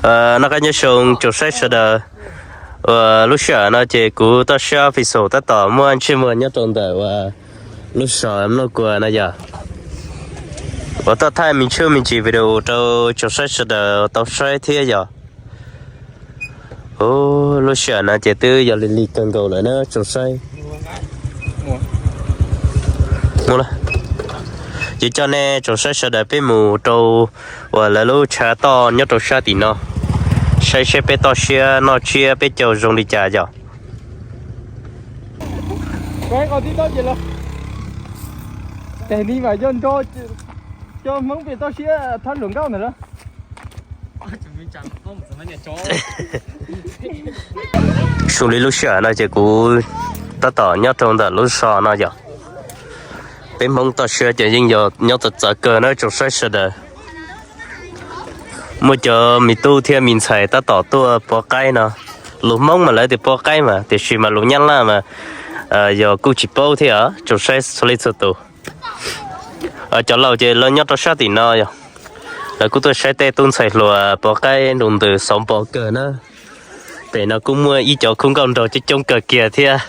Noj qab nyob zoo tsoom saib sawv daws. Uas lub sij hawm no ces kuv toj siab Facebook tab tom muaj ntsej muag nyob rau ntawm uas lub zos Nplooj Kua no yog. Uas toj thaij me ntsis me ntsis video rau tsoom saib sawv daws tau saib thiab yog. Lub sij hawm no ces twb yog lig lig kawg nkaus lawm na tsoom saib. Ces coj nej tsoom saib sawv daws peb mus rau uas lawv lub tshav toj nyob rau sab tim no, saib seb peb toj siab noj tsiab peb caug zoo li cas yog. Zoo li lub sij hawm no ces kuv tab tom nyob rau ntawm lub zos no yog. Peb Hmoob toj siab ces yeej yog nyob txawv txawv kawg na tsoom saib sawv daws. Muaj cov me tub thiab me ntxhais tab tom tuaj pov qaib no. Lus Hmoob mas lawv tias pov qaib mas, tiam sis mas lus Nyab Laj mas yog kuj tsis paub thiab os tsoom saib txhua leej txhua tus. Cov laus ces lawv nyob rau sab tim no yog, lawv kuj tuaj saib tej tub ntxhais hluas pov qaib nroo ntws xauv npo kawg na. Pem no kuj muaj ib cov khub nkauj nraug coob coob kawg kiag thiab.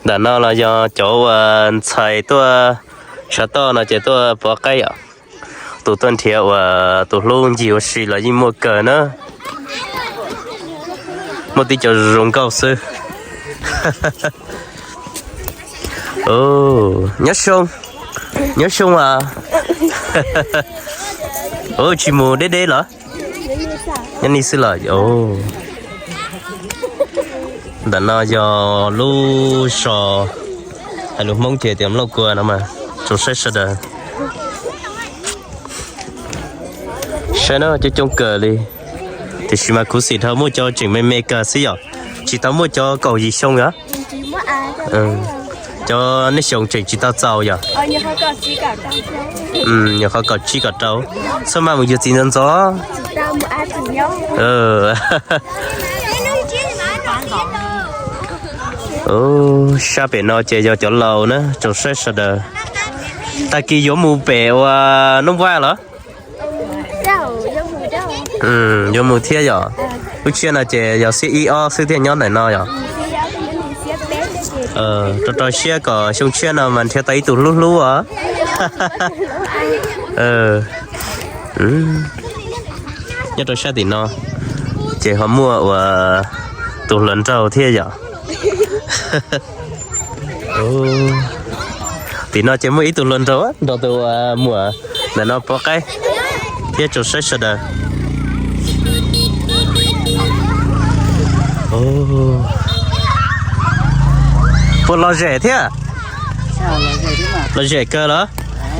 Ntawm no los yog cov uas ntxhais tuaj tshav toj no ces tuaj pov qaib os. Tus tuaj nrhiav uas tus hlub ncig ua si los yeej muaj kawg na. Muaj tib co zoo nkauj xwb. Nyob zoo, nyob zoo as. Tsis mus deb deb los? Nyob ni xwb los? Ntawm no yog lub zos, hais lus Hmoob ces tias Nplooj Kua no mas tsoom saib sawv daws. Saib no coob coob kawg li, tiam sis mas khuv xim dhau muaj cov tseem me me kawg xwb yom, tsis tau muaj cov kaum yim xyoo yom. Cov nej xyoo tseem tsis tau txaus yom. Nyuam qhuav kaum tsib kaum rau, txhob maj mus yuav txiv ntxov ntxov. Sab pem no ces yog cov laus na tsoom saib sawv daws. Tag kis yuav mus pem ua Noob Vaj los? Yuav mus thiab yom. Lub tsiab no ces yog xiab ib ob xwb thiaj nyob ntawm no yom. Rau rau siab kom xyoo tshiab no mas nrhiav tau ib tug hlub hlub os. Nyob rau sab tim no ces ho muaj uas tus hluas nraug thiab yom. Tim no ces muaj ib tug hluas nraug nrog tus uas muam ntawm no pov qaib thiab tsoom saib sawv daws. Puas lom zem thiab? Lom zem kawg los?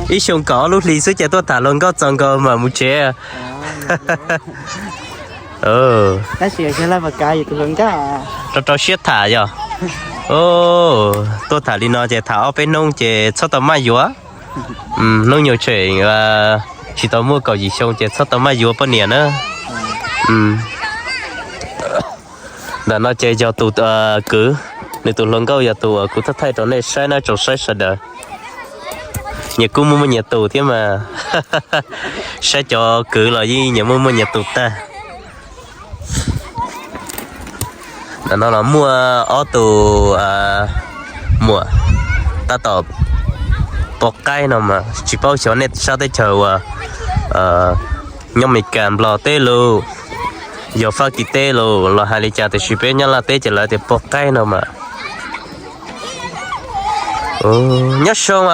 Ib xyoo kaum ob lub hlis xwb ces tuaj tham hluas nkauj txaus nkaus mam mus tsev. Rau rau siab tham yog. Tuaj tham li no ces tham ob peb hnub ces txhob tau maj yuav. Hnub nyoog tseem tsis tau muaj kaum yim xyoo ces txhob tau maj yuav poj niam na. Ntawm no ces yog tus kwv, nws tus hluas nkauj yog tus uas kuv thaij thaij rau nej saib na tsoom saib sawv daws. Nyias kuj muaj muaj nyias tus thiab mas. Saib cov kwv los yeej nyias muaj muaj nyias tus tag. Ntawm no los muaj ob tus muam tab tom pov qaib no mas tsis paub xyov nej sab teb chaws uas nyob Meskas Nplog teb los yog Fab Kis teb los los hais li cas tiam sis peb Nyab Laj teb ces lawv tias pov qaib no mas. Nyob zoo as.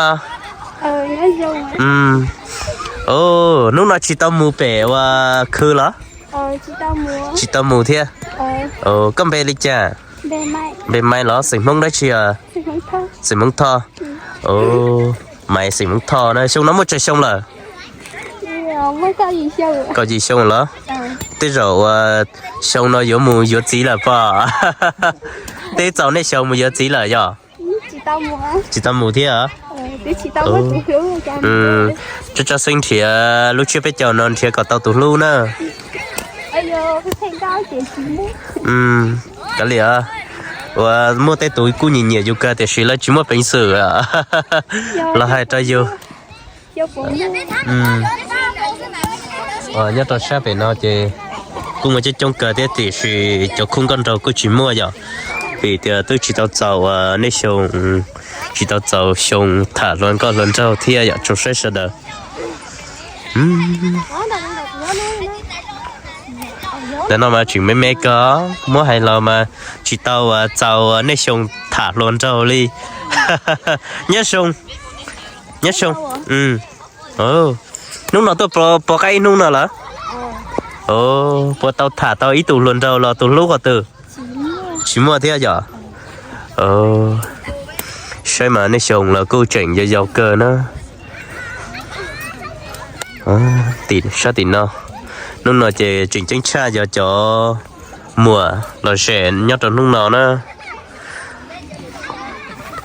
Hnub no tsis tau mus pem ua khw los? Tsis tau mus thiab. Koj npe li cas? Npe Maiv los xeem Hmoob dab tsi? Xeem Hmoob Thoj. Maiv xeem Hmoob Thoj na, xyoo no muaj tsawg xyoo lawm? Kaum yim xyoo los? Tej zaum uas xyoo no yuav mus yuav txiv lawm pob? Tej txaus nej xyoo mus yuav txiv lawm yog? Tsis tau mus thiab. Tso tso xeeb nrhiav lub tsiab peb caug no nrhiav kom tau tus hlub na. Kav liam, uas muaj tej tus kuj nyiam nyiam yus kawg tiam sis lawv tsis muaj peev xwm los hais rau yus. Yog puas muaj? Nyob rau sab pem no ces kuj muaj coob coob kawg thiab tiam sis cov khub nkauj nraug kuj tsis muaj yom, vim tias twb tsis tau txaus uas nej xyoo, tsis tau txaus xyoo tham hluas nkauj hluas nraug thiab yom, tsoom saib sawv daws. Ntawm no mas tseem me me kawg, muab hais los mas tsis tau uas txaus uas nej xyoo tham hluas nraug li. Nyob zoo, nyob zoo. Hnub no tuaj pov qaib ib hnub no lawm. Puas tau tham tau ib tug hluas nraug los tus hlub qhov twg? Tsis muaj thiab yom. Saib mas nej xyoo los kuj tseem yau yau kawg na. Sab tim no, hnub no ces tseem ceeb tshaj yog cov muam los zem nyob rau hnub no na.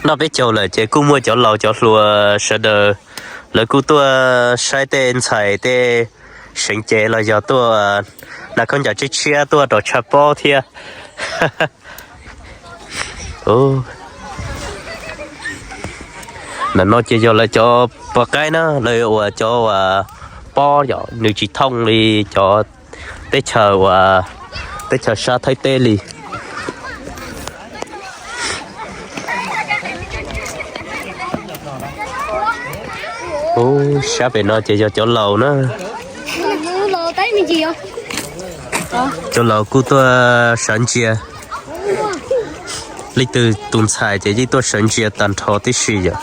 Noj peb caug lawm ces kuj muaj cov laus cov hluas sawv daws, lawv kuj tuaj saib tej ntxhais tej seev cev los yog tuaj nas khaub ncaws tshiab tshiab tuaj rau tshaj pob thiab. Ntawm no ces yog lawv cov pov qaib na, lawv ua cov uas pob yom, nws tsis thooj li cov teb chaws uas teb chaws sab Thaib teb li. Ub, sab pem no ces yog cov laus na. Cov laus kuj tuaj sawv ntsia. Leej twg tus ntxhais ces yeej tuaj sawv ntsia tag nrho tib si yom.